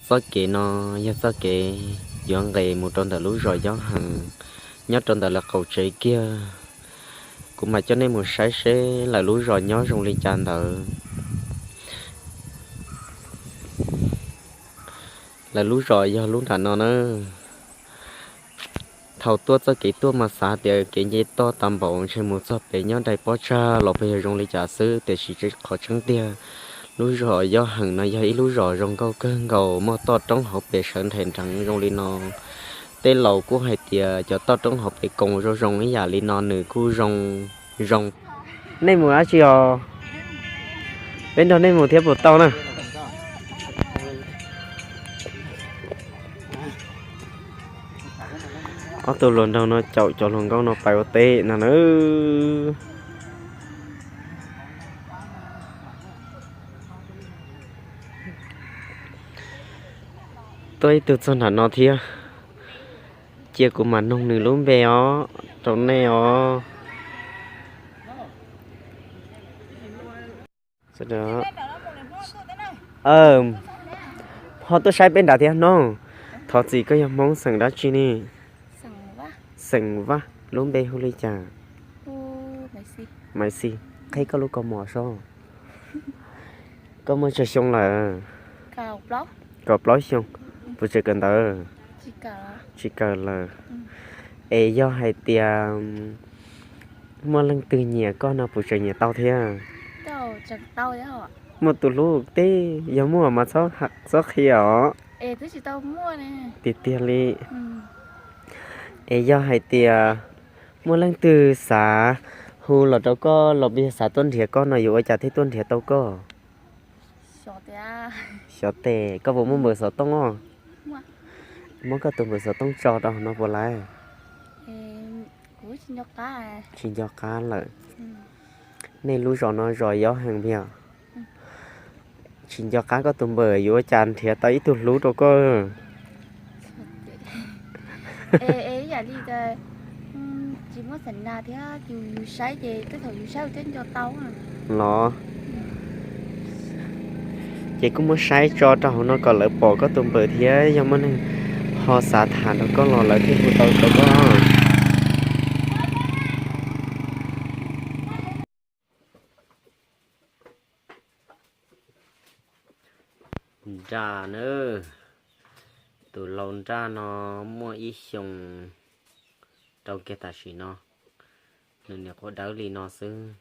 Txoj kev no yog txoj kev yuav nqes mus rau ntawm lub zos Yob Hees, nyob rau ntawm lawv qaum tsev kiag. Kuv mam coj nej mus saib seb lawv lub zos nyob zoo li cas ntawd. Lawv lub zos yog lub nram no na. Thaum tuaj txoj kev tuaj mas xav tias kev nce toj tas npaum ntshe mus txog pem nyob dai pob tsag los puas yog zoo li cas xwb, tiam sis qhov tseeb tiag lub zos Yob Hees no yog ib lub zos zoo nkauj kawg nkaus, muaj toj roob hauv pes sawv nrhees nreev zoo li no. Tej laus kuj hais tias cov toj roob hauv pes koos zoo zoo ib yam li no nws kuj zoo zoo. Nej mus dab tsi os? Peb nrog nej mus thiab puas tau na? Ob tug hluas nraug no caum cov hluas nkauj no pais ua teb no na. Tuaj ib tug txog nram no thiab, cia kuv mam noog nws lub npe os rau nej os. Ho tuaj saib peb nrad thiab no. Thov txim, koj yog Hmoob xeem dab tsi ne? Xeem Vaj. Lub npe hu li cas? Maiv Xis, qheb koj lub kaus mom sob. Koj muaj tsawg xyoo lawm? Kaum plaub xyoo. Puas tseem kawm ntawv? Tsis kawm lawm. Es yog hais tias muaj leej twg nyiam koj no puas tseem nyiam tau thiab? Muaj tus hlub teb, yog muaj mas txhob qhia os. Tiag tiag li. Es yog hais tias muaj leej twg xav hu los rau koj los puas yog xav tuaj nrhiav koj no yuav ua cas thiaj tuaj nrhiav tau koj? Xyov tes, koj puas muaj npawb xov tooj os? Muab koj tus npawb xov tooj tso rau hauv no puas laib? Tsis nco qab lawm. Nej lub zos no zos Yob Hees tiag. Tsis nco qab koj tus npawb, yuav ua cas nrhiav tau ib tug hlub rau koj. Los, ces kuj muab saib tso rau hauv no kom lawv pom koj tus npawb thiab yog muaj neeg ho xav tham rau koj los lawv thiaj hu tau rau koj. Nraj na, tus lau nraj no muaj ib xyoos rau kiag tam sim no, nws niam quav dawb li no xwb.